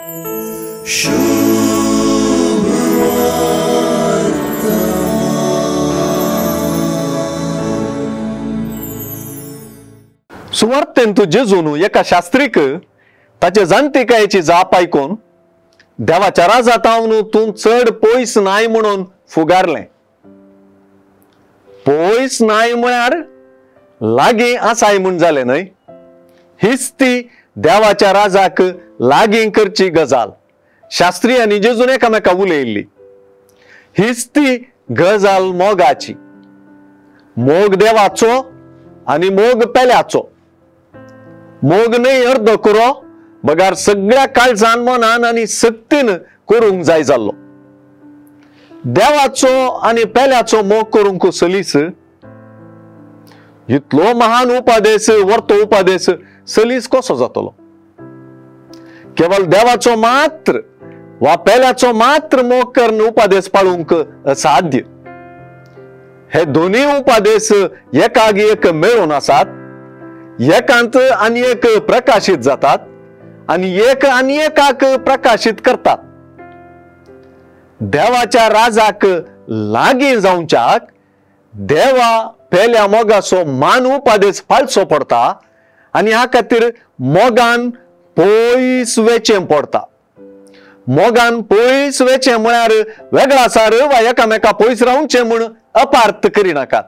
सुवार्तेंत जेजून एका शास्त्रीक ताचे जाणटेकायेची जाप आयकून देवाच्या राजातावन तूं चड पयस नाय म्हणून फुगारलें. पयस नाय म्हळ्यार लागीं आसाय म्हूण जालें न्हय. हीच ती देवाच्या राजाक लागीं करची गजाल शास्त्री आनी जेजून एकामेका उलयल्ली. हीच ती गजाल मोगाची, मोग देवाचो आनी मोग पेल्याचो. मोग न्हय अर्दो कुरो बगार सगळ्या काळजान मनान आनी सक्तीन करूंक जाय जाल्लो. देवाचो आनी पेल्याचो मोग करूंक सलीस इतलो महान उपादेश, वर्तो उपादेश सलीस कसो जातलो? केवल देवाचो मात्र वा पेल्याचो मात्र मोग करून उपादेश पाळूंक असाध्य. हे दोन्ही उपादेश एकाग एक मेळून आसात, एकांत आनी एक प्रकाशीत जातात आनी एक आनी एकाक प्रकाशीत करतात. देवाच्या राजाक लागीं जावच्याक देवा पेल्या मोगाचो मान उपादेश पाळचो पडटा आनी ह्या खातीर मोगान पयस वेचें पडटा. मोगान पयस वेचें म्हळ्यार वेगळासार वा एकामेका पयस रावचें म्हूण अपार्थ करिनाकात.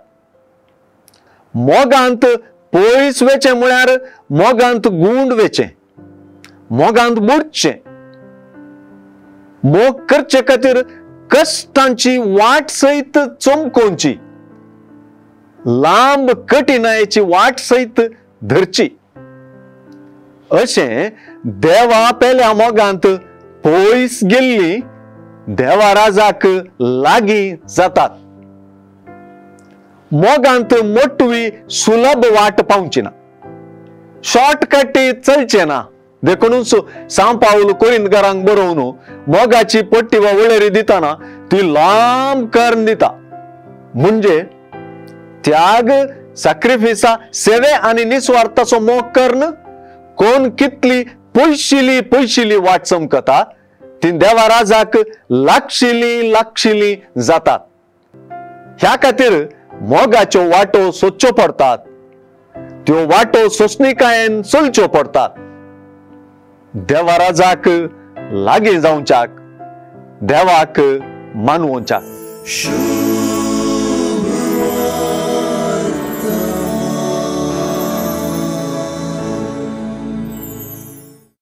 मोगांत पयस वेचें म्हळ्यार मोगांत गुंड वेचें, मोगांत बुडचें. मोग करचे खातीर कश्टांची वाट सयत चमकोवची, लांब कठिणायेची वाट सयत धरची. अशें देवा पेल्या मोगांत पयस गेल्ली देवा राजाक लागीं जातात. मोगांत मोटवी सुलभ वाट पावची ना, शॉर्टकट चलचें ना. देखूनच सांव पावल कोरिंतकारांक बरोवन मोगाची पट्टी वा वळेरी दितना ती लांब करून दिता. म्हणजे त्याग, सॅक्रिफिसा, सेवे आनी निस्वार्थाचो मोग करून कोण कितली पयशिली पयशिली वाट चमकता ती देवा राजाक लागशिली लागशिली जातात. ह्या खातीर मोगाच्यो वाटो सोदच्यो पडटात, त्यो वाटो सोंसणीकायेन चलच्यो पडटात. देवा राजाक लागीं जावच्याक, देवाक मानवोवच्याक.